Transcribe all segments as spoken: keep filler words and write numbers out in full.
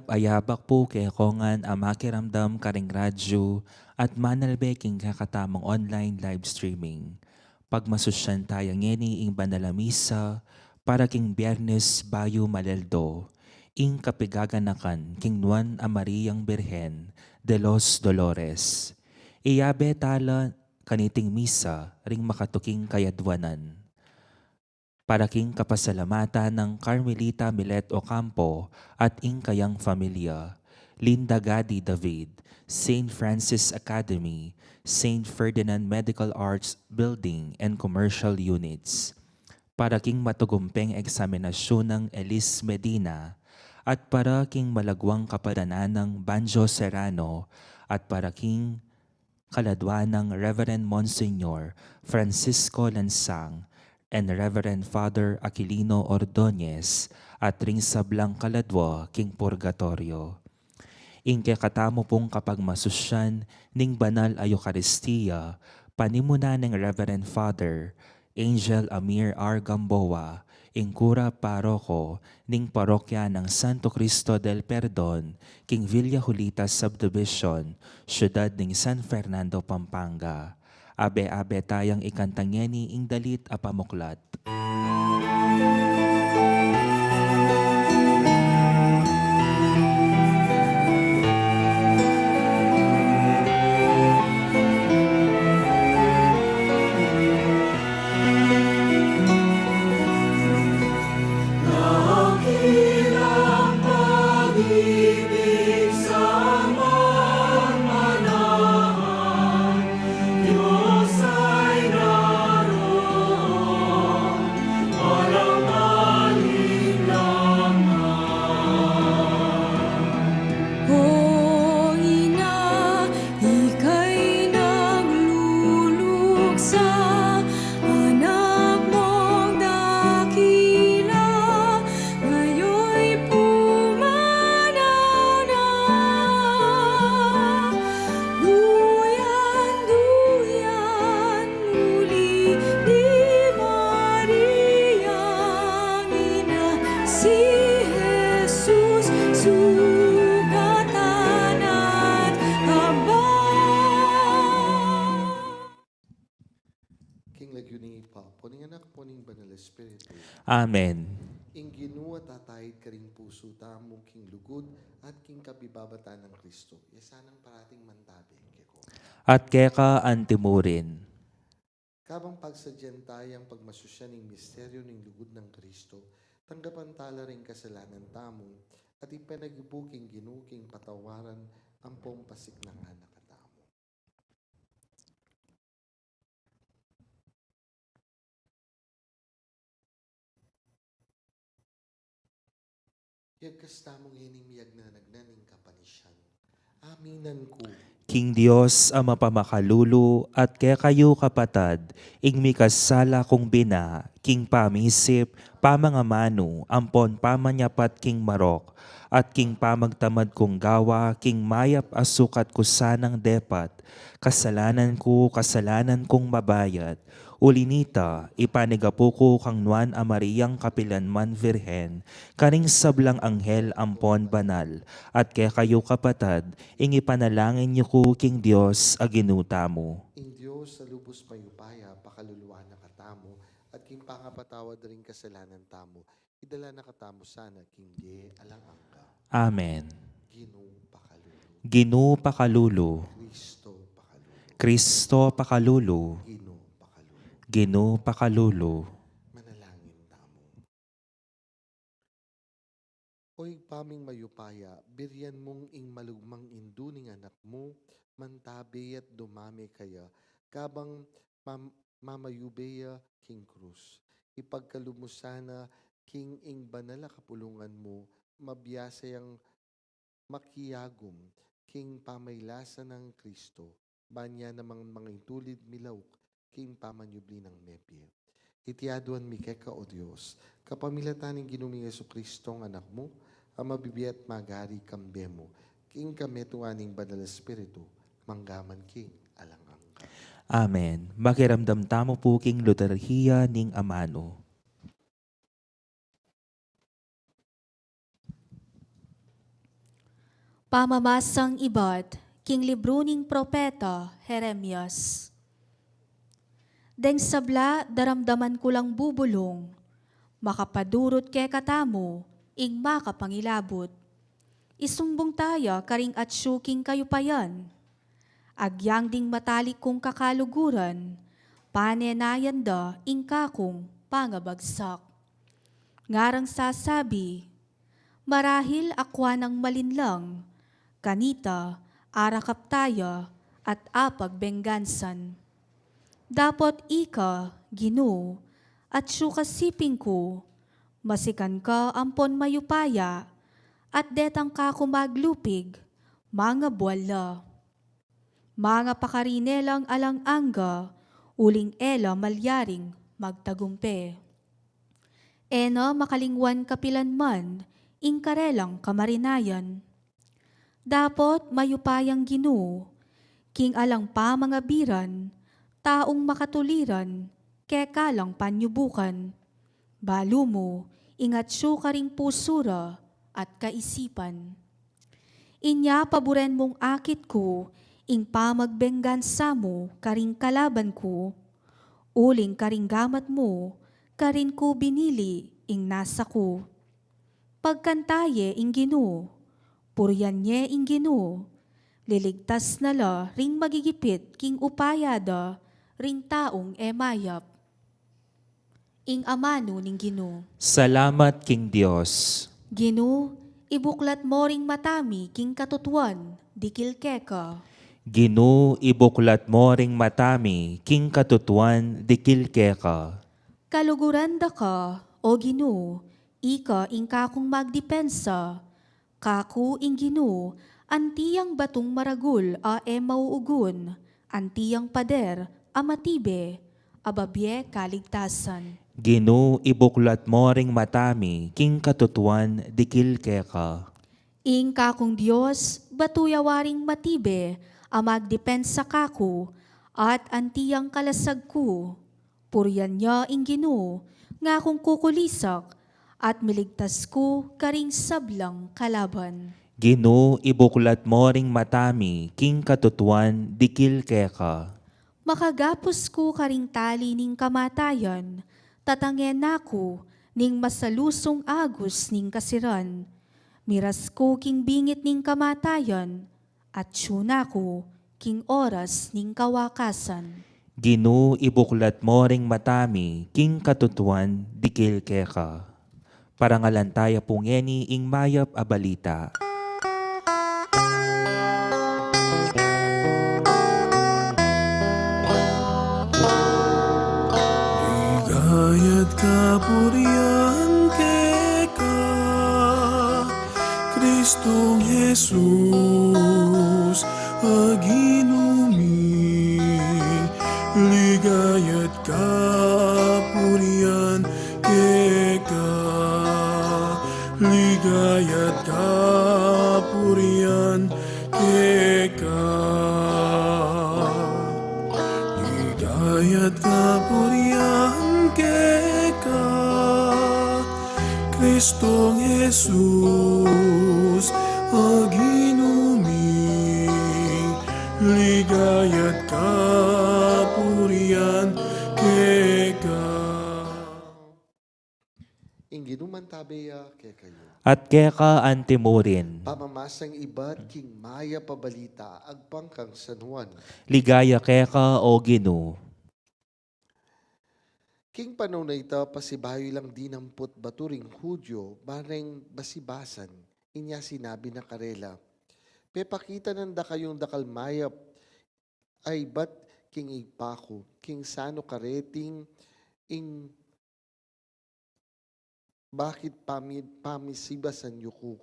Ayabak pu kekongan a makiramdam karing radyu at manalbe king kekatamung online live streaming. Pagmasusyan taya ngeni ing banal a misa para king Biernes bayu maleldo, ing kapigaganakan king Nuan a Mariang Birhen de los Dolores. Iyabe tala kaniting misa ring makatuking kayadwanan. Para king kapasalamatan nang Carmelita Milet Ocampo at ing kayang familia, Linda Gadi David, Saint Francis Academy, Saint Ferdinand Medical Arts Building and Commercial Units. Para king matugumpeng eksaminasyun nang Elis Medina, at para king malagwang kapadanan nang Banjo Serrano, at para king kaladwa nang Reverend Monsignor Francisco Lansang and Reverend Father Aquilino Ordonez at ring sablang kaladwa king purgatoryo. Ing kekatamu pung kapagmasusyan ning banal a Eukaristia, panimunan neng Reverend Father Angel Amir R. Gamboa, ing kura paroko ning parokya nang Santo Cristo del Perdon, king Villa Julita Subdivision, siyudad ning San Fernando, Pampanga. Abe-abe tayang ikanta ngeni ing dalit a pamuklat. O Ina, ika'y nagluluksa, Anak mong dakila, ngaya'y pumanaw na. Duyan-duyan muli ni Mariang Ina, si Jesus sugatan at kaban. King lagyu ning Ibpa, ampo ning Anak, ampo ning Banal a Espiritu. Amen. Ing Ginu a tataid karing pusu tamu king lugud at king kabibabatan nang Kristo, iya sanang parating mantabe keko. At keka antimurin. Kabang pagsadyan taya ing pagmasusyan ning misteryu ning lugud nang Kristo, tanggapan tala ring kasalanan tamu at ipanagibu king Ginu king patawaran ampong pasiknangan na katamu. Yagkas tamu ngening miyagnanagnan ning kapanisyan. Aminan ku. King Dios a mapamakalulu at kekayu kapatad, ing mikasala kung bina, king pamisip, pamangamanu, ampon pamanyapat king marok, at king pamagtamad kung gawa, king mayap a sukat ku sanang depat, kasalanan ku, kasalanan kung mabayat, uli nita, ipanigapu ku kang Nuan a Mariang kapilanman Virgen, karing sablang anghel ampon banal, at kekayu kapatad, ing ipanalangin yu ku king Dios a Ginu tamu. Ing Dios a lubus mayupaya, pakaluluan na katamu, at king pangapatawad ring kasalanan tamu, idala na katamu sana king bie alang angga. Amen. Ginu pakalulu. Ginu pakalulu. Kristo pakalulu. Kristo pakalulu. Ginu pakalulu. Ginu pakalulu. Manalangin tamu. O Ibpa ming mayupaya, birian mung ing malugmang indu ning Anak mu, mantabe at dumame kaya, kabang mam-, mamayube ya king krus. Ipagkalub mu sana king ing banal a kapulungan mu, mabiasa yang makiyagum king pamailasan nang Kristo, ban ya namang mangitulid milauk king pamanyubli nang mebie. Iti aduan mi keka, O Dios, kapamilatan ning Ginu ming Jesucristo, Anak mu, a mabibie at magari kambe mu, king kametungan ning Banal a Espiritu, mangga man king alang angga. Amen. Makiramdam tamu pu king liturhiya ning amanu. Pamamasang ibat king libru ning propeta Jeremias. Deng sabla daramdaman ku lang bubulung, makapadurut kekatamu ing makapangilabut. Isumbung taya karing atsu king kayupayan. Agyang ding matalik kung kakaluguran, panenayan da ing kakung pangabagsak. Ngarang sasabi, marahil akwa nang malinlang, kanita arakap taya at apagbenggansan. Dapot ika, Ginu, atsu ka siping ku, masikan ka ampon mayupaya, at detang ka ku maglupig, mangabual la. Mangapakarine lang alang angga, uling e la malyaring magtagumpe. E na makalingwan kapilan man ing karelang kamarinayan. Dapot mayupayang Ginu, king alang pamangabiran, taung makatuliran, keka lang panyubukan. Balu mu, ing atsu karing pusu ra at kaisipan. Inya paburen mung akit ku ing pamagbenggansa mu karing kalaban ku, uling karing gamat mu karin ku binili ing nasa ku. Pagkanta ye ing Ginu, purian ye ing Ginu, liligtas na la ring magigipit king upaya da ring taung e mayap. Ing amanu ning Ginu. Salamat king Dios. Ginu, ibuklat mo ring mata mi king katutuan, dikil keka. Ginu, ibuklat mo ring mata mi king katutuan, dikil keka. Kaluguran da ka, O Ginu, ika ing kakung magdipensa. Kaku ing Ginu, anti yang batung maragul a e mauugun, anti yang pader a matibe, a babie kaligtasan. Ginu, ibuklat mo ring mata mi king katutuan, dikil keka. Ing kakung Dios, batu ya waring matibe a magdipensa kaku, at anti yang kalasag ku. Purian ya ing Ginu, ngakung kukulisak, at miligtas ku karing sablang kalaban. Ginu, ibuklat mo ring mata mi king katutuan, dikil keka. Makagapus ku karing tali ning kamatayan, tatangen na ku ning masalusung agus ning kasiran. Miras ku king bingit ning kamatayan, atsu na ku king oras ning kawakasan. Ginu, ibuklat mo ring mata mi king katutuan, dikil keka. Parangalan taya pu ngeni ing mayap a balita. Ligaya't kapurian keka, Kristong Jesus, a Ginu mi. Ligaya't kapurian keka, ligaya't kapurian keka. Ligaya't kapurian keka, Kristong Jesus, a Ginu mi. Ligaya't kapurian keka. Ing Ginu mantabe ya kekayu. At keka antimurin. Pamamasang ibat king mayap a balita agpang kang San Juan. Ligaya keka, O Ginu. King panaun a ita, pasibayu lang dinamput batu ring Judio, ban reng basibasan, inya sinabi na karela, pepakita nanda kayung dakal mayap a ibat king Ibpa ku, king sanu kareting ing bakit pami-, pamisibasan yu ku.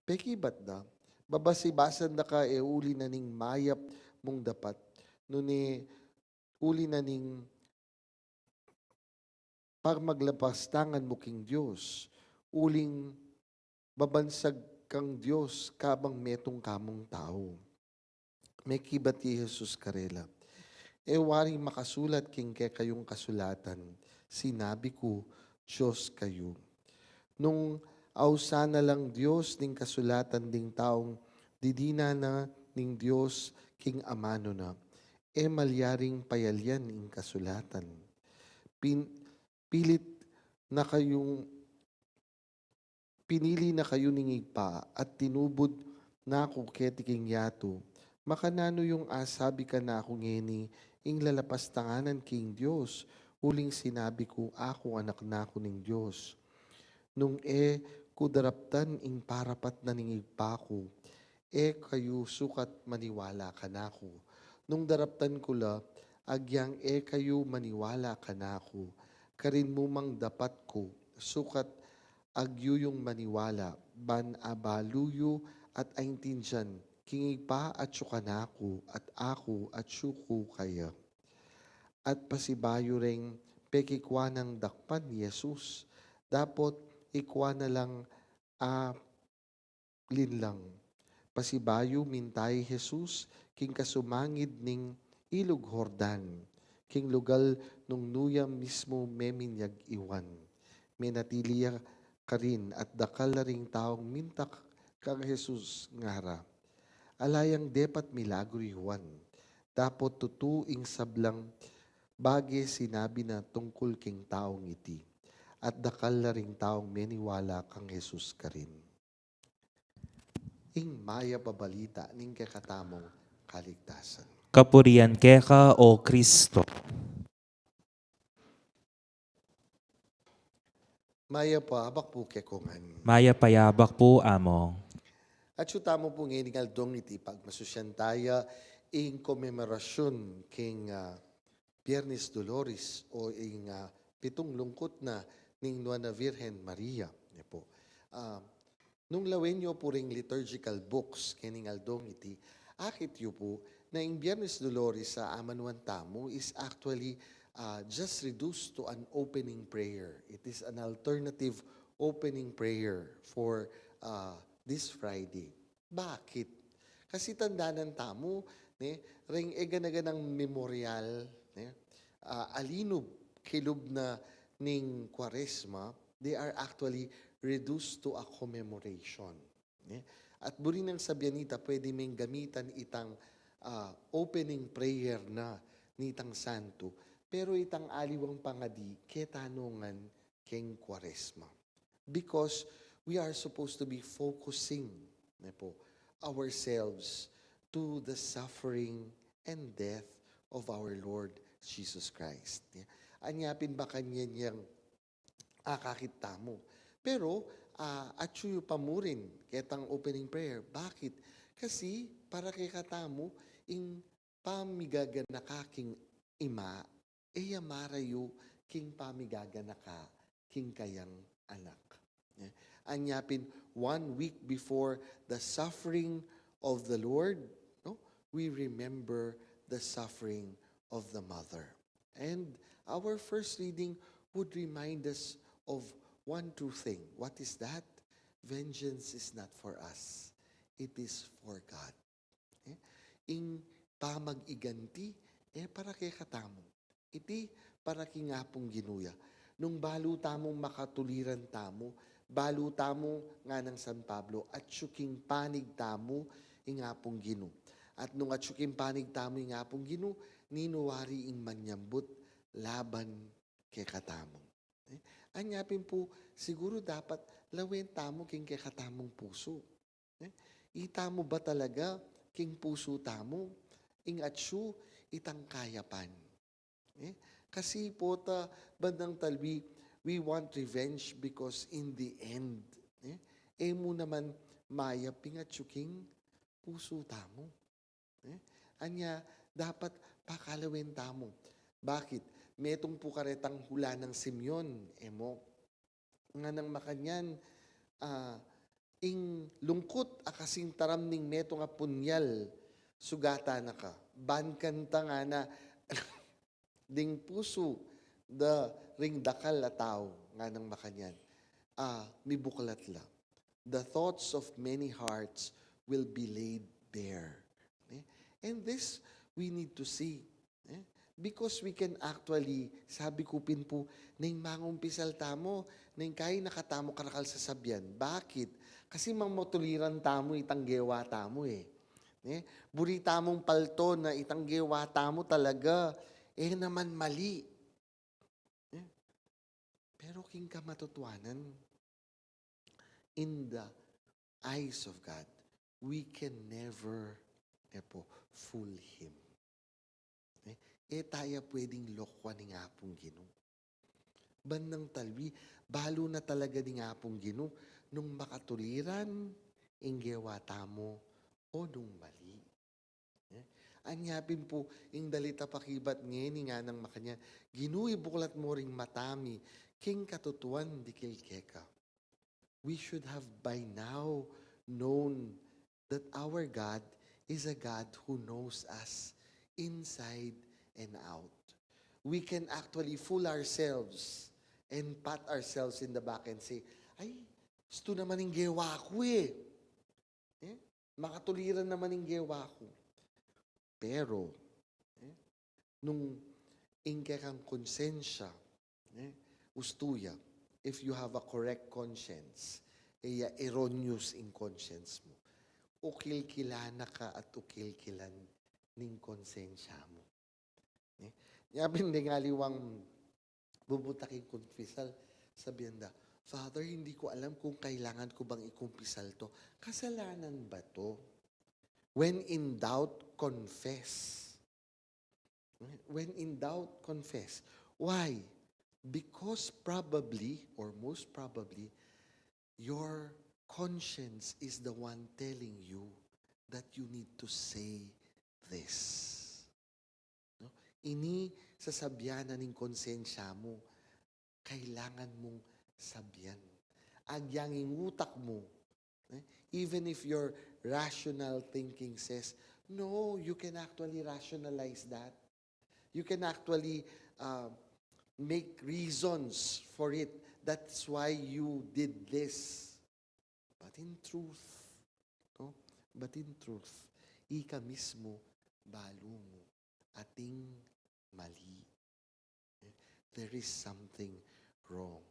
Pekibat da, babasibasan da ka e uli na ning mayap mung dapat, nune uli na ning pamaglapastangan mu king Dios, uling babansag kang Dios kabang metung ka mung tau. Mekibat i Jesus karela, e wari makasulat king kekayung kasulatan, sinabi ku, Dios kayu. Nung ausan na lang Dios ning kasulatan ding taung didinan na ning Dios king amanu na. E malyaring payalyan ing kasulatan. Pin-, pilit na kayung pinili na kayu ning Ibpa, at tinubud na ku keti king yatu. Makananu yung asabi kanaku ngeni ing lalapastanganan king Dios, uling sinabi ku, aku anak na ku ning Dios? Nung e ku daraptan ing parapat na ning Ibpa ku, e kayu sukat maniwala kanaku. Nung daraptan ku la, agyang e kayu maniwala kanaku, karin mu mang dapat ku, sukat agyu yung maniwala, ban abalu yu at aintindian king Ibpa atyu kanaku, at aku atyu ku kaya. At pasibayu reng pekikua nang dakpan i Jesus, dapot ikua na lang a linlang. Pasibayu minta i Jesus king kasumangid ning ilug Jordan, king lugal nung nu ya mismu meminyag i Juan. Menatili ya karin at dakal la ring taung minta kang Jesus, ngara, ala yang depat milagru i Juan, dapot tutu ing sablang bage sinabi na tungkul king taung iti, at dakal la ring taung meniwala kang Jesus karin. Ing mayap a balita ning kekatamung kaligtasan. Kapurian keka, O Kristo. Mayap a abak pu kekongan. Mayap a abak pu, Among. Atyu tamu pu ngeni king aldong iti pagmasusyan taya ing komemorasyun king, ah, Biernes Dolores o ing, ah, pitung lungkut na ning Nuan a Virgen Maria. Yan pu. Ah, nung lawen yu pu ring liturgical books kening aldong iti, akit yu pu na ing Biernes Dolores a amanuan tamu is actually, ah, just reduced to an opening prayer. It is an alternative opening prayer for, ah, this Friday. Bakit? Kasi tandanan tamu, ne, reng e gana-ganang memorial, ne, ah, alinub kilub na ning Kwaresma, they are actually reduced to a commemoration, ne? At buri nang sabian ita, pwede meng gamitan itang, ah, opening prayer na nitang santu, pero itang aliwang pangadi, ketanu ngan king Kwaresma. Because we are supposed to be focusing, ne pu, ourselves to the suffering and death of our Lord Jesus Christ. Anya pin makanyan yang akakit tamu. Pero, ah, atyu yu pa murin ketang opening prayer. Bakit? Kasi para kekatamu, ing pamigaganaka king Ima, e ya marayu king pamigaganaka king kayang anak. Ne? Anya pin, one week before the suffering of the Lord, no, we remember the suffering of the mother. And our first reading would remind us of one true thing. What is that? Vengeance is not for us. It is for God. Eh, ing pamag-iganti, e para kekatamu. Iti para king Apung Ginu ya. Nung balu tamung makatuliran tamu, balu tamu, nganang San Pablo, atyu king panig tamu ing Apung Ginu. At nung atyu king panig tamu ing Apung Ginu, ninu wari ing manyambut laban kekatamu. Eh, anya pin pu, siguru dapat lawen tamu king kekatamung pusu. Eh, itamu ba talaga king pusu tamu ing atyu itang kayapan? Eh, kasi pu ta bandang talwi, we want revenge because in the end, eh, e mu naman mayap ing atyu king pusu tamu. Eh, anya dapat pakalawen tamu. Bakit? Metung pu karetang hula nang Simeon, e mu. Nganang makanyan, ah, ing lungkut a kasing taram ning metung a punyal sugatan na ka. Ban kanta ngana ding pusu da ring dakal a tau, nganang makanyan, ah, mibuklat la. The thoughts of many hearts will be laid bare. Eh? And this we need to see. Eh? Because we can actually, sabi ku pin pu, neng mangumpisal tamu, neng kaina katamu karakal sasabian. Bakit? Kasi mamatuliran tamu itang gewa tamu e. Ne? Buri tamung palto na itang gewa tamu talaga, e naman mali. Ne? Pero king kamatutuanan, in the eyes of God, we can never, e po, fool Him. E, e taya pwedeng lokwan ning Apung Ginu. Ban nang talwi, balu na talaga ning Apung Ginu nung makatuliran ing gewa tamu o nung mali. E, anya pin pu, ing dalita pakibat ngeni nganang makanyan, Ginu, ibuklat mu ring mata mi king katutuan dikil keka. We should have by now known that our God is a God who knows us inside and out. We can actually fool ourselves and pat ourselves in the back and say, "Ay, stu naman ing gewa ku e. E, makatuliran naman ing gewa ku." Pero, e, nung ing kekang konsensya, e, ustu ya, if you have a correct conscience, e ya erroneous ing conscience mu, ukilkilan na ka at ukilkilan ning konsensya mu. E, nya pin deng aliwang bubuta king kumpisal, sabian da, "Father, hindi ko alam kung kailangan ko bang ikumpisal to. Kasalanan ba to?" When in doubt, confess. When in doubt, confess. Why? Because probably, or most probably, your conscience is the one telling you that you need to say this. No? Ini sasabian na ning konsensya mu, kailangan mung sabian. Agyang ing utak mu, e, even if your rational thinking says, "No, you can actually rationalize that. You can actually, uh, make reasons for it. That's why you did this." But in truth, no? But in truth, ika mismu, balu mu, ating mali. There is something wrong.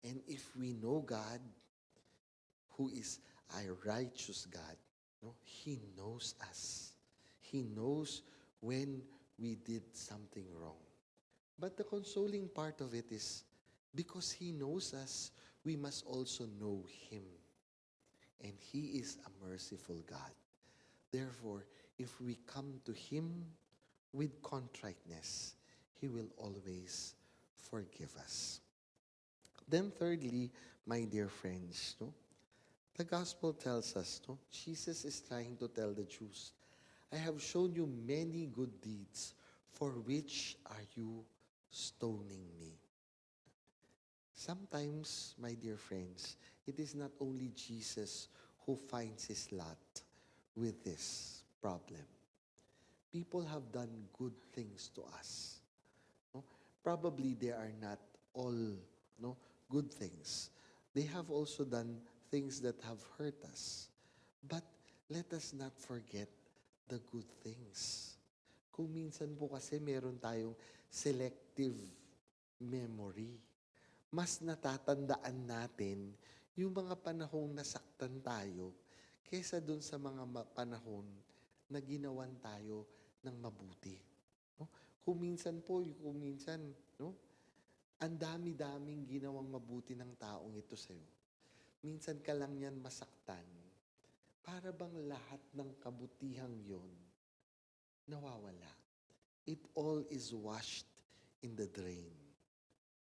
And if we know God, who is a righteous God, no, He knows us. He knows when we did something wrong. But the consoling part of it is, because He knows us, we must also know Him. And He is a merciful God. Therefore, if we come to Him with contriteness, He will always forgive us. Then thirdly, my dear friends, no, the gospel tells us, no, Jesus is trying to tell the Jews, "I have shown you many good deeds, for which are you stoning me?" Sometimes, my dear friends, it is not only Jesus who finds his lot with this problem. People have done good things to us. No? Probably they are not all, no, good things. They have also done things that have hurt us. But let us not forget the good things. Kung minsan po kasi meron tayong selective memory. Mas natatandaan natin yung mga panahong nasaktan tayo kesa dun sa mga ma-, panahon na ginawan tayo ng mabuti. No? Kung minsan po, kung minsan, no? Ang dami-daming ginawang mabuti ng taong ito sa'yo. Minsan ka lang yan masaktan. Para bang lahat ng kabutihang yon nawawala. It all is washed in the drain.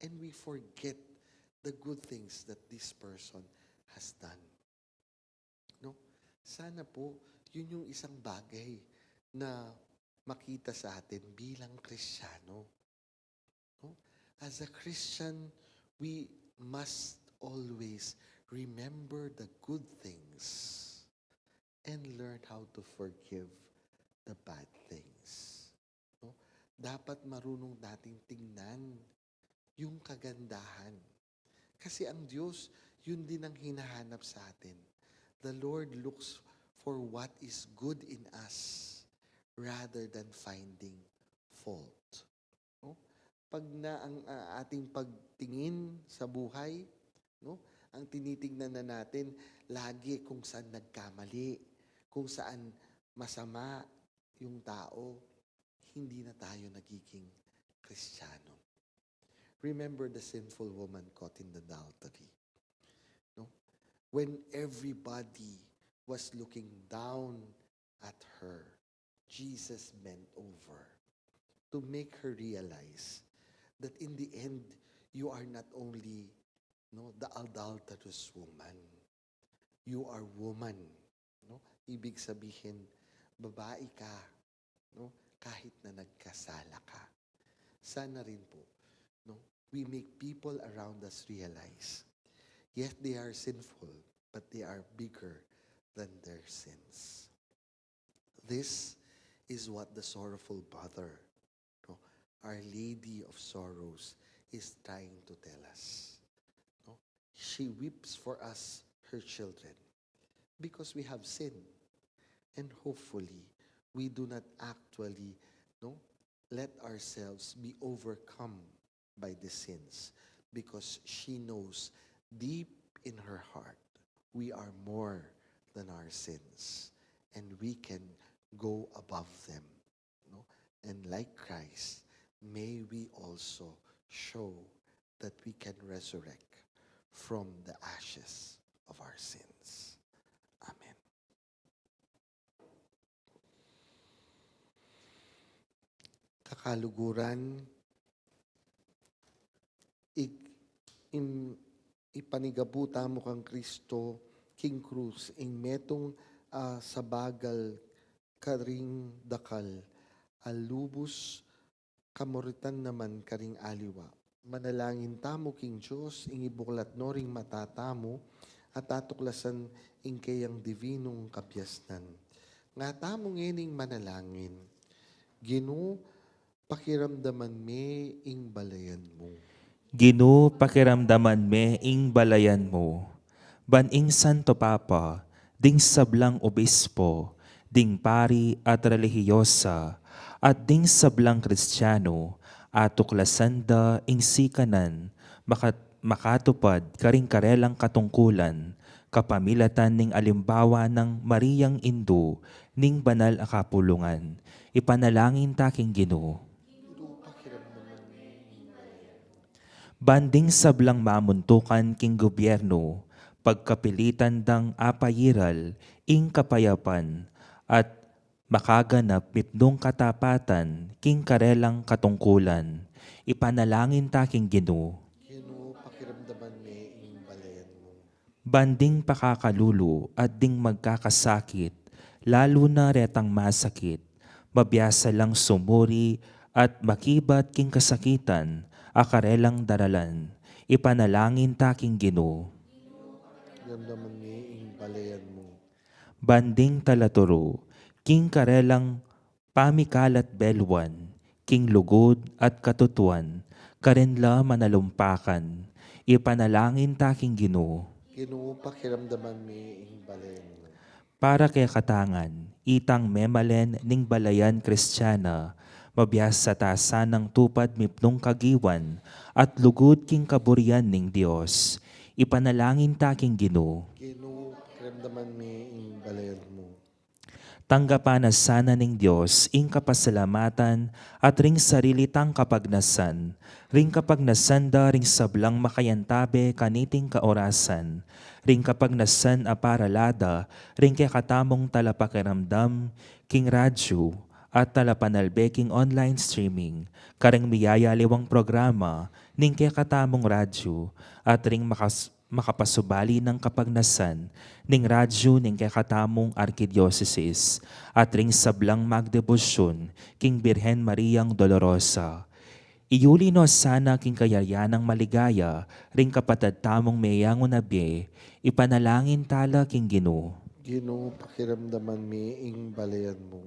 And we forget the good things that this person has done. No? Sana po, yun yung isang bagay na makita sa atin bilang Kristiyano. No? As a Christian, we must always remember the good things and learn how to forgive the bad things. No? Dapat marunong nating tingnan yung kagandahan. Kasi ang Diyos, yun din ang hinahanap sa atin. The Lord looks for what is good in us rather than finding fault. no? Pag na ang, ah, ating pagtingin sa buhay, no? Ang tinitingnan na natin lagi kung saan nagkamali, kung saan masama yung tao, hindi na tayo nagiging Kristiyano. Remember the sinful woman caught in adultery, no? When everybody was looking down at her, Jesus bent over to make her realize that in the end, you are not only, no, the adulterous woman. You are woman, no? Ibig sabihin, babae ka, no? Kahit na nagkasala ka. Sana rin po, no? We make people around us realize, yes, they are sinful, but they are bigger than their sins. This is what the sorrowful mother, no, Our Lady of Sorrows, is trying to tell us. No? She weeps for us, her children, because we have sinned. And hopefully, we do not actually, no, let ourselves be overcome by the sins, because she knows deep in her heart we are more than our sins, and we can go above them, no? And like Christ, may we also show that we can resurrect from the ashes of our sins. Amen. Kakaluguran, ig-, im-, ipanigabu tamu kang Kristo king krus, ing metung a sabagal karing dakal a lubus kamuritan naman karing aliwa. Manalangin tamu king Dios, ing ibuklat no ring mata tamu, at atuklasan ing keyang divinung kabiasnan. Nga tamu ngening manalangin. Ginu, pakiramdaman me ing balayan mu. Ginu, pakiramdaman me ing balayan mu. Ban ing Santo Papa, ding sablang obispo, ding pari at relihiyosa, at ding sablang Kristiano, atuklasan da ing sikanan, makat-, makatupad karing karelang katungkulan, kapamilatan ning alimbawa nang Mariang Indu ning Banal a Kapulungan. Ipanalangin ta king Ginu. Ban ding sablang mamuntukan king gobyerno, pagkapilitan dang apairal ing kapayapan at makaganap mipnung katapatan king karelang katungkulan. Ipanalangin ta king Ginu. Ginu, pakiramdaman me ing balayan mu. Ban ding pakakalulu at ding magkakasakit, lalu na retang masakit, mabiasa lang sumuri at makibat king kasakitan a karelang daralan. Ipanalangin ta king Ginu. Pakiramdaman me ing balayan mu. Ban ding talaturu, king karelang pamikalat beluan, king lugud at katutuan, karin la manalumpakan. Ipanalangin ta king Ginu. Ginu, pakiramdaman me ing balayan mu. Para kekatang ngan, itang memalen ning balayan Kristiana, mabiasa ta sanang tupad mipnung kagiwan at lugud king kaburian ning Dios. Ipanalangin ta king Ginu. Ginu, pakiramdaman me ing balayan mu. Tanggapan na sana ning Dios ing kapasalamatan at ring sarili tang kapagnasan, ring kapagnasan da ring sablang makayantabe kaniting kaorasan, ring kapagnasan a parala da ring kekatamung talapakiramdam king radyu at talapanalbe king online streaming, karing miyayaliwang programa ning kekatamung radyu, at ring makas-, makapasubali nang kapagnasan ning radyu ning kekatamung arkidiosesis, at ring sablang magdebosyun king Birhen Mariang Dolorosa. Iyuli no sana king kayarian nang maligaya ring kapatad tamung meyangu na bie, ipanalangin ta la king Ginu. Ginu, pakiramdaman me ing balayan mu.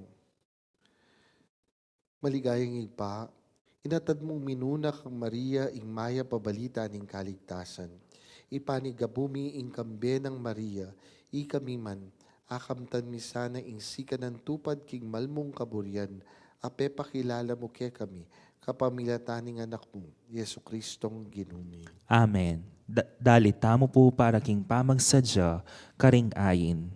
Maligayang Ibpa, inatad mung minuna kang Maria ing mayap a balita ning kaligtasan. Ipanigabu mi ing kambe nang Maria, ikami man, akamtan mi sana ing sikanan tupad king malmung kaburian a pepakilala mu kekami, kapamilatan ning Anak mu, Jesucristong Ginu mi. Amen. Da-, dalit tamu pu para king pamagsadya karing ain.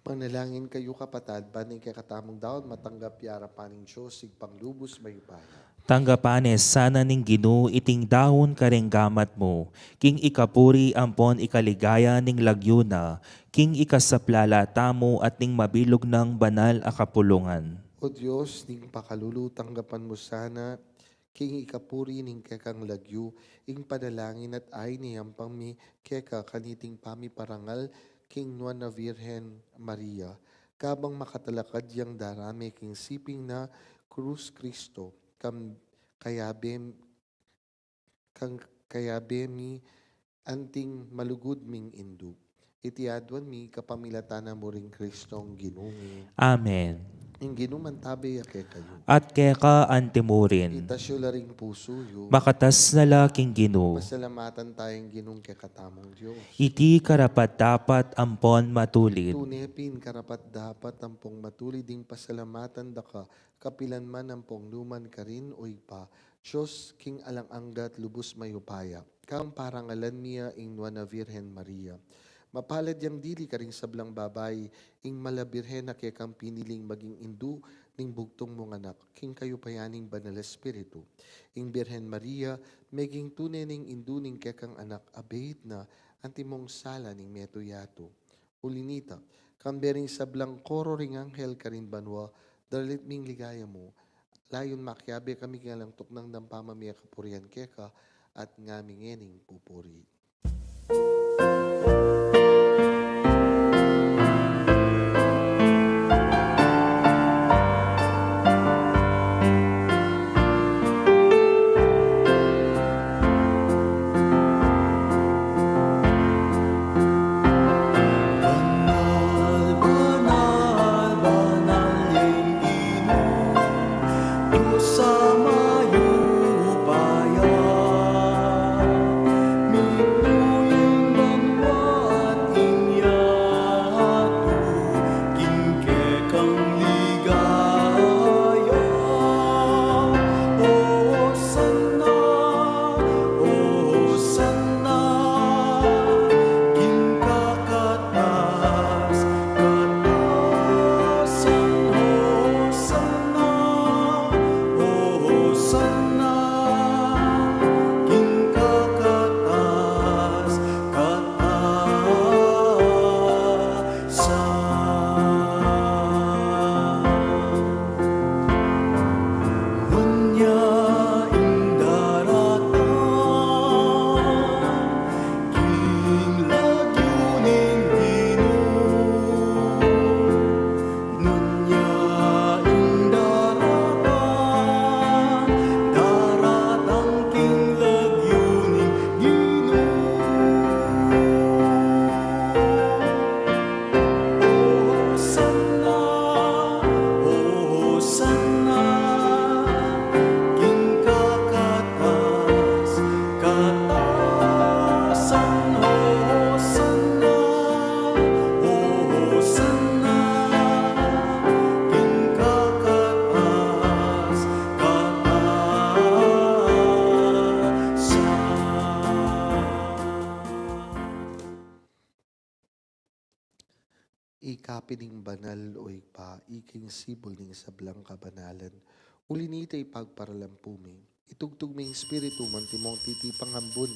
Manalangin kayu, kapatad, ban ing kekatamung daun matanggap ya arapan ning Dios, Ibpang lubus mayupaya. Tanggapan ne sana ning Ginu iting daun kareng gamat mu, king ikapuri ampon ikaligaya ning lagyu na, king ikasaplala tamu at ning mabilug nang banal a kapulungan. O Dios ning pakalulu, tanggapan mu sana king ikapuri ning kekang lagyu, ing panalangin at ain a iyampang mi keka kaniting pamiparangal king Nuan a Virgen Maria, kabang makatalakad yang darame king siping na krus Kristo, kam-, kayabe, kang kayabe mi anting malugud ming indu. Iti aduan mi kapamilatan na mu ring Kristong Ginu mi. Amen. Ing Ginu mantabe ya kekayu. At keka antimurin. Itas yu la ring pusu yu. Makatas na la king Ginu. Pasalamatan taya ing Ginung kekatamung Dios. Iti karapat-dapat ampon matulid. Tune pin karapat-dapat ampong matulid ing pasalamatan da ka kapilan man ampong numan karin, O Ibpa, Dios king alang angga at lubus mayupaya. Kang parangalan mi ya ing Nuan a Virgen Maria. Mapalad yang dili karing sablang babai, ing mala Birhen a kekang piniling maging indu ning bugtung mung anak, king kayupayan ning Banal Espiritu. Ing Birhen Maria, meging tune ning indu ning kekang anak, abeit na antimong sala ning metung yatu. Uli nita, kambe ring sablang koro ring anghel karin banua, dalit ming ligaya mu, layun makiabe kami king alang tuknang dang pamamie kapurian keka, at ngami ngening pupuri. Banal, banal, banal yang Ginu, Dios a mayupaya. Mitmu yang banua at ing yatu king kekang ligaya. Hosanna, Hosanna, king kakatas-katasan. Hosanna, Hosanna, Pining banal, o Ibpa, ika ing sibul ning sablang kabanalan. Uli nita, ipagparalan pu mi, itugtug me ing Espiritu mu antimong titipang ambun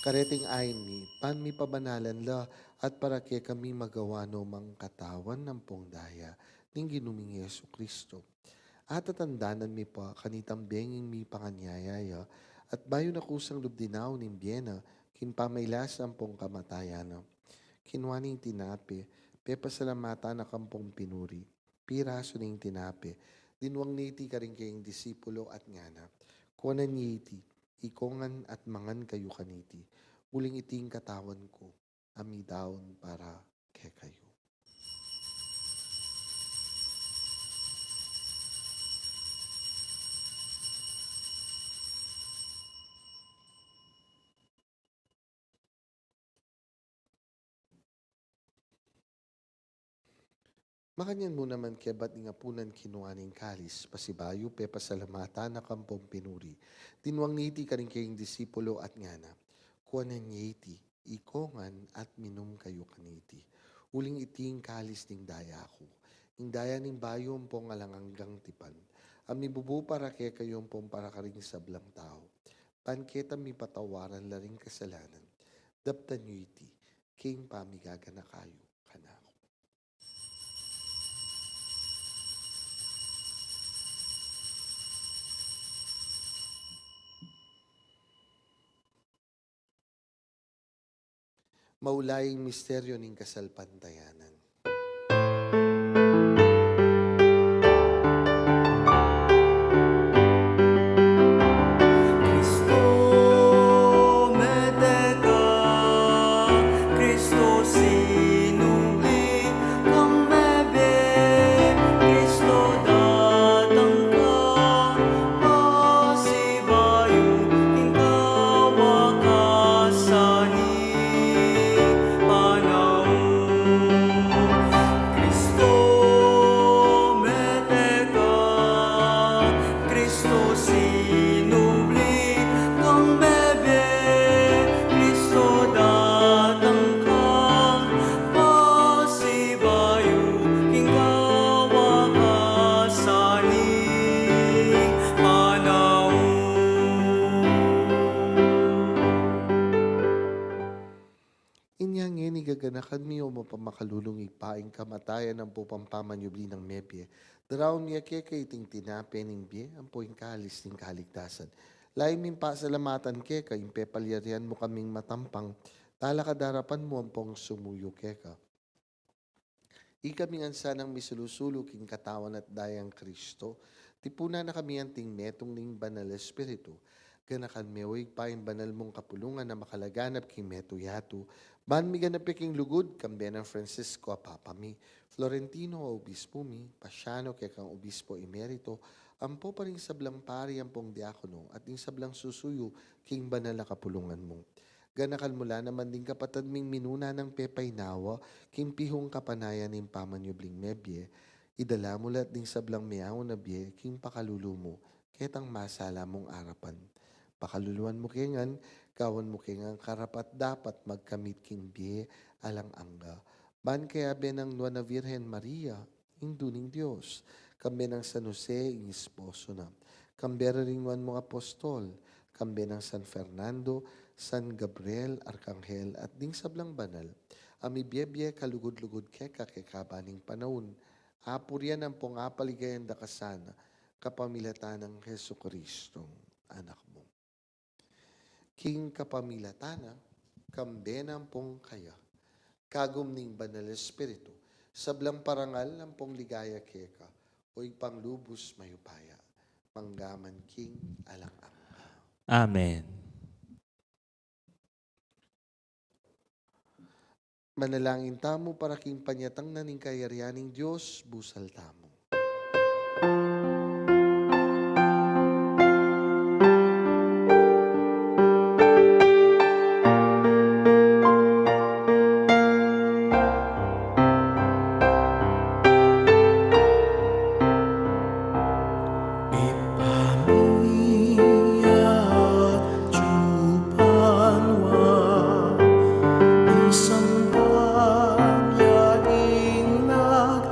kareting ain mi, ban mipabanalan la, at para kekami magawa no mang katawan ampong daya ning Ginu ming Jesucristo. Atatandanan mi pa kanitang benging mipanganyaya ya, at bayu na kusang lub dinaun ing bie na king pamailasa ampong kamatayan na, kinua ne ing tinape, pepasalamatan na kampong pinuri, pirasu ne ing tinape, dinwang ne iti karing kayang disipulu at ngana: Kuanan ye iti, ikongan at mangan kayu kaniti, uling iti ing katawan ku, a midaun para kekayu. Makanyan mu naman kebat ning apunan, kinua ne ing kalis, pasibayu pepasalamatan na kampong pinuri, dinwang ne iti karing kayang disipulu at ngana: Kuanan ye iti, ikongan at minum kayu kaniti, uling iti ing kalis ning daya ku, ing daya ning bayu ampong alang anggang tipan, a mibubu para kekayu ampong para karing sablang tau, ban keta mipatawaran la ring kasalanan. Daptan yu iti king pamigaganaka yu kanaku. Maulaing misteryu ning kasalpantayanan. Kristo, mete ka, Kristo, sinubli kang mebie, Kristo, datang ka, pasibayu king kawakasan ning panaun. Kristo, mete ka, Kristo, sinubli kang mebie, Kristo, datang ka, pasibayu king kawakasan ning panaun. Inya ngeni gaganakan mi, o mapamakalulung Ibpa, ing kamatayan ampo ing pamanyubli nang mebie, daraun mi keka iting tinape ning bie ampo ing kalis ning kaligtasan. Lalu ming pasalamatan keka ing pepalyarian mu kaming matampang talakad king arapan mu ampong sumuyu keka. Ikami ngan sanang misulu-sulu king katawan at dayang Kristo, tipunan na kami anting metung ning Banal Espiritu. Ganakan me, o Ibpa, ing banal mung kapulungan a makalaganap king metung yatu, ban miganap ya king lugud, kambe nang Francisco a Papa mi, Florentino a Obispo mi, Paciano kekang Obispo Emerito, ampo pa ring sablang pari ampong diakono, at ding sablang susuyu king banal a kapulungan mu. Ganakan mu la naman ding kapatad ming minuna nang pepainawa king pihung kapanayan ning pamanyubling mebie. Idala mu la at ding sablang meaun a bie king pakalulu mu, ketang masala mung arapan. Pakaluluan mu ke ngan, gawan mu ke ngan karapat-dapat magkamit king bie alang angga. Ban kayabe nang Nuan a Virgen Maria, Indu ning Dios, kambe nang San Jose, ing esposo na, kambe ring nuan mung apostol, kambe nang San Fernando, San Gabriel Arkanghel, at ding sablang banal a mibie-bie kalugud-lugud keka king kaba ning panaun, apurian ampong apaligayan da ka sana, kapamilatan nang Jesucristo, Anak mu. King kapamilatan na, kambe na ampong kaya, kagum ning Banal Espiritu, sablang parangal ampong ligaya keka, o Ibpang lubus mayupaya, mangga man king alang angga. Amen. Manalangin tamu para king panyatang na ning kayarian ning Dios, busal tamu. Ipamiat yu pa banua, ing samban ya ing lag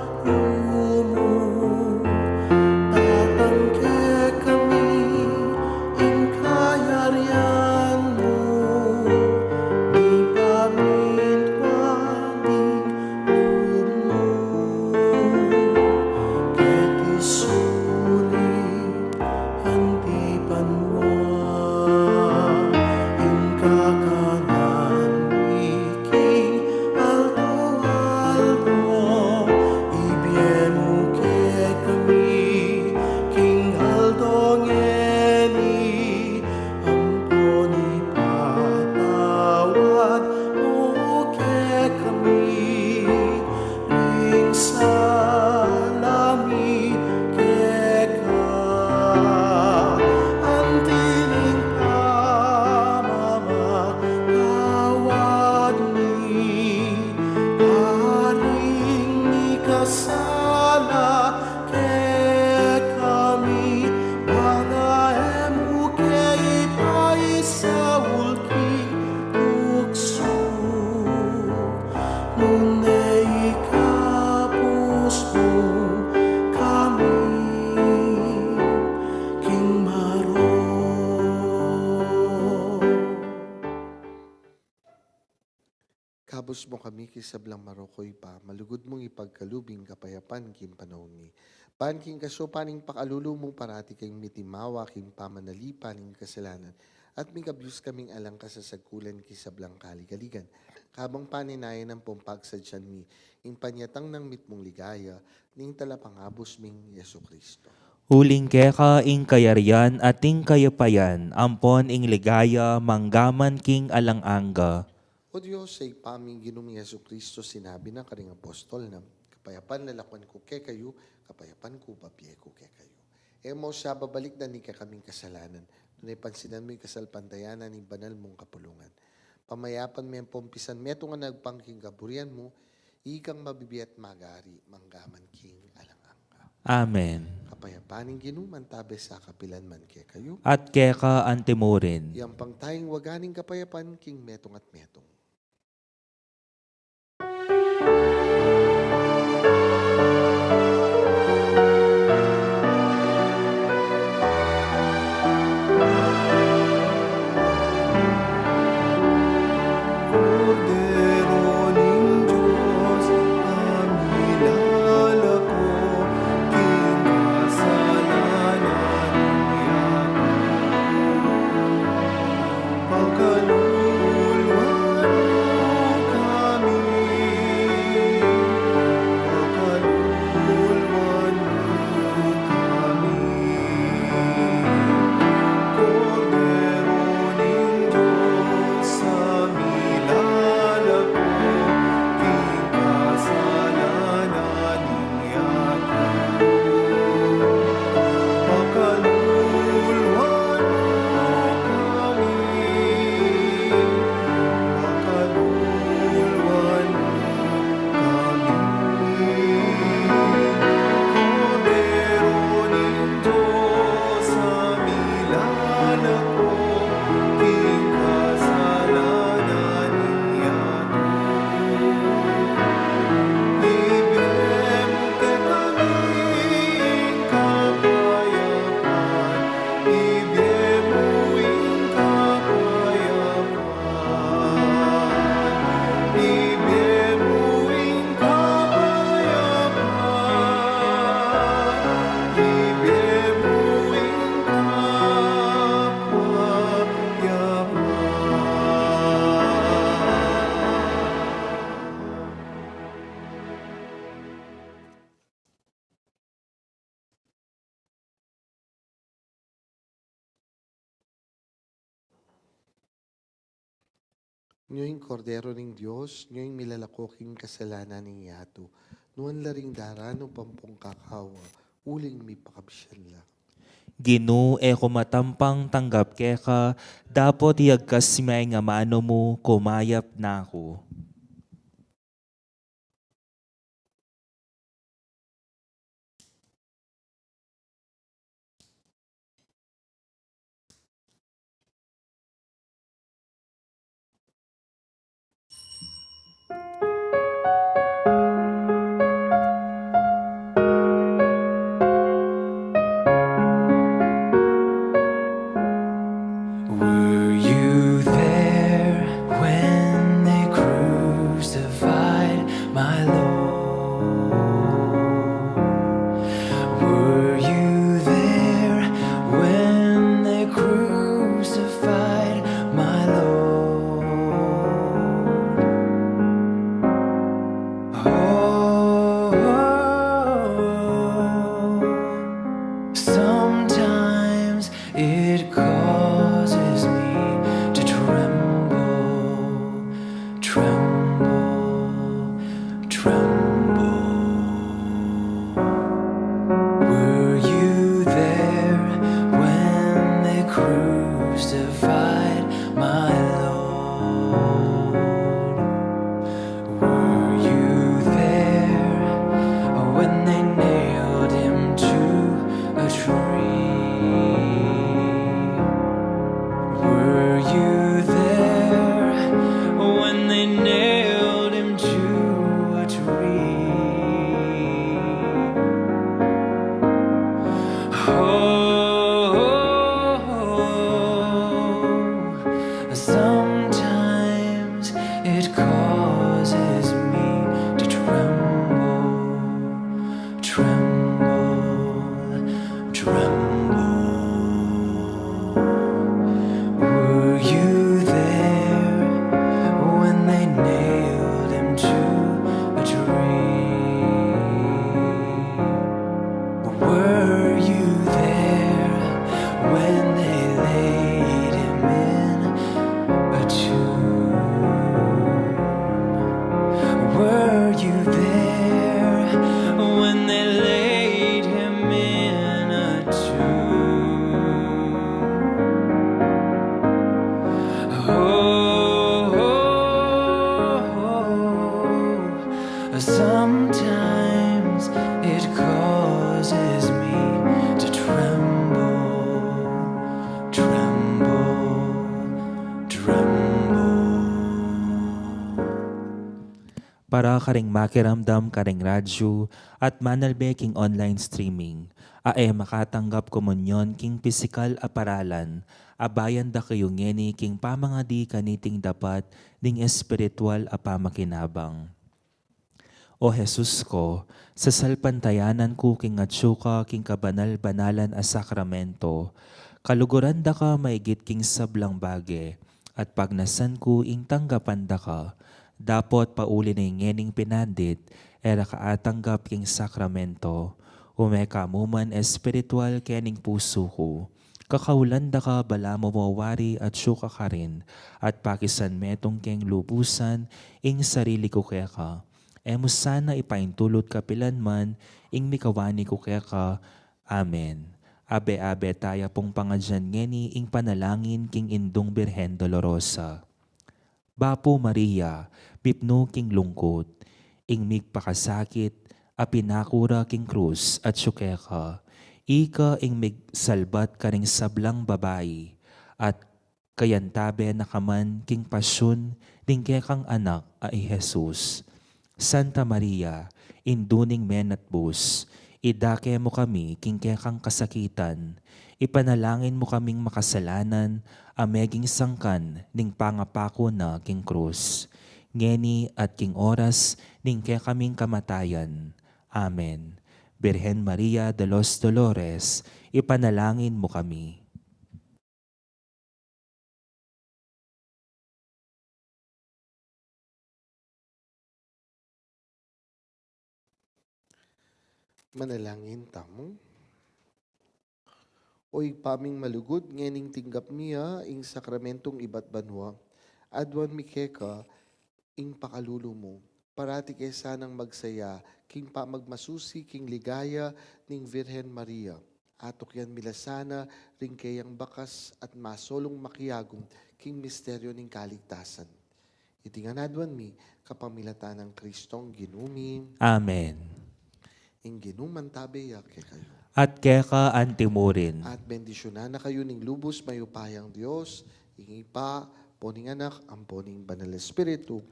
Bus mu kami king sablang marok, o Ibpa, malugud mung ipagkalub ing kapayapan king panaun mi. Ban king kasopan ning pakalulu mu parati kaming mitimawa king pamanalipan ning kasalanan, at mikabus kaming alang kasasagkulan king sablang kaligaligan. Kabang paninayan ampong pagsadyan mi ing panyatang nang mitmung ligaya ning Talapangabus ming Jesucristo. Uling keka ing kayarian at ing kayapayan, ampon ing ligaya manggaman king alang angga. O Dios, Ibpa ming Ginung Jesucristo, sinabi na karing apostol na, "Kapayapan lalakwan ku kekayu, kapayapan ku bibie ku kekayu." E mu sa babalikdan ding kekaming kasalanan, nune pansinan mu ing kasalpantayanan ning banal mung kapulungan. Pamayapan me ampong pisan metung a agpang king kaburian mu, ikang mabibie at magari manggaman king alang angga. Amen. Kapayapan ning Ginu mantabe sa kapilan man kekayu. At keka antimurin. Iyampang tayang waga ning kapayapan king metung at metung. Kordero ning Dios, a milalako king kasalanan ning yatu. Pakaluluan mu kami, pakaluluan mu kami. Kordero ning Dios, a milalako king kasalanan ning yatu. Pakaluluan mu kami, pakaluluan mu kami. Kordero ning Dios, a milalako king kasalanan ning yatu. Ibie mu kekami ing kapayapan, ibie mu ing kapayapan, ibie mu ing kapayapan, ibie mu ing kapayapan. Nyo ing Kordero ning Dios, nyo ing milalako king kasalanan ning yatu. Nuan la ring daranu ampong kakawa, uling mipakabsian la. Ginu, e ku matampang tanggap keka, dapot iyagkas me ing amanu mu, kumayap na ku. Were you there when they crucified my Lord? Were you there when they crucified my Lord? Oh, sometimes it causes me to tremble, tremble, tremble. Were you there when they crucified my Lord? Were you there when they nailed him to a tree? Were you there when they nailed him to a tree? Oh, Para karing makiramdam karing radyu at manalbe king online streaming, a e makatanggap komunyon king pisikal a paralan, abayan da kayu ngeni king pamangadi kaniting dapat ding espiritual a pamakinabang. O Jesus ko, sasalpantayanan ku king atyu ka king kabanal-banalan a sakramento, kaluguran da ka maigit king sablang bage, at pagnasan ku ing tanggapan da ka. Dapot pauli na ing ngening pinandit, e ra ka atanggap king sakramento, ume ka mu man espiritual kening pusu ku. Kakaulan da ka balamu mo wari atyu ka karin, at pakisan metung keng lubusan ing sarili ku keka. E mu sana ipaintulut kapilan man ing mikawani ku keka. Amen. Abe-abe taya pung pangadyan ngeni ing panalangin king Indung Birhen Dolorosa. Bapu Maria, mipnu king lungkut, ing migpakasakit a pinaku ra king krus atyu keka, ika ing migsalbat karing sablang babai, at kayantabe na ka man king pasyun ning kekang anak a i Jesus. Santa Maria, Indu ning menatbus, idake mu kami king kekang kasakitan, ipanalangin mu kaming makasalanan a meging sangkan ning pangapaku na king krus, ngeni at king oras ning kekaming kamatayan. Amen. Birhen Maria de los Dolores, ipanalangin mu kami. Manalangin tamu. O Ibpa ming malugud, ngening tinggap mi ya ing sakramentong ibat banua, aduan mi keka ing pakalulu mu. Parati ke sanang magsaya king pamagmasusi king ligaya ning Virgen Maria. Atukyan mi la sana ring keyang bakas at masolung makiagum king misteryo ning kaligtasan. Iti ngan aduan mi kapamilatan nang Kristong Ginu mi. Amen. Ing Ginu mantabe ya kekayu. At keka antimurin. At bendisyunan na kayu ning lubus mayupayang Dios, ing Ibpa, ampo ning Anak, ampo ning Banal Espiritu.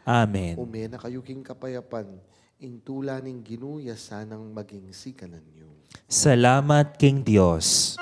Amen. Ume na kayu king kapayapan, ing tula ning Ginu ya sanang maging sikanan yu. Salamat king Dios.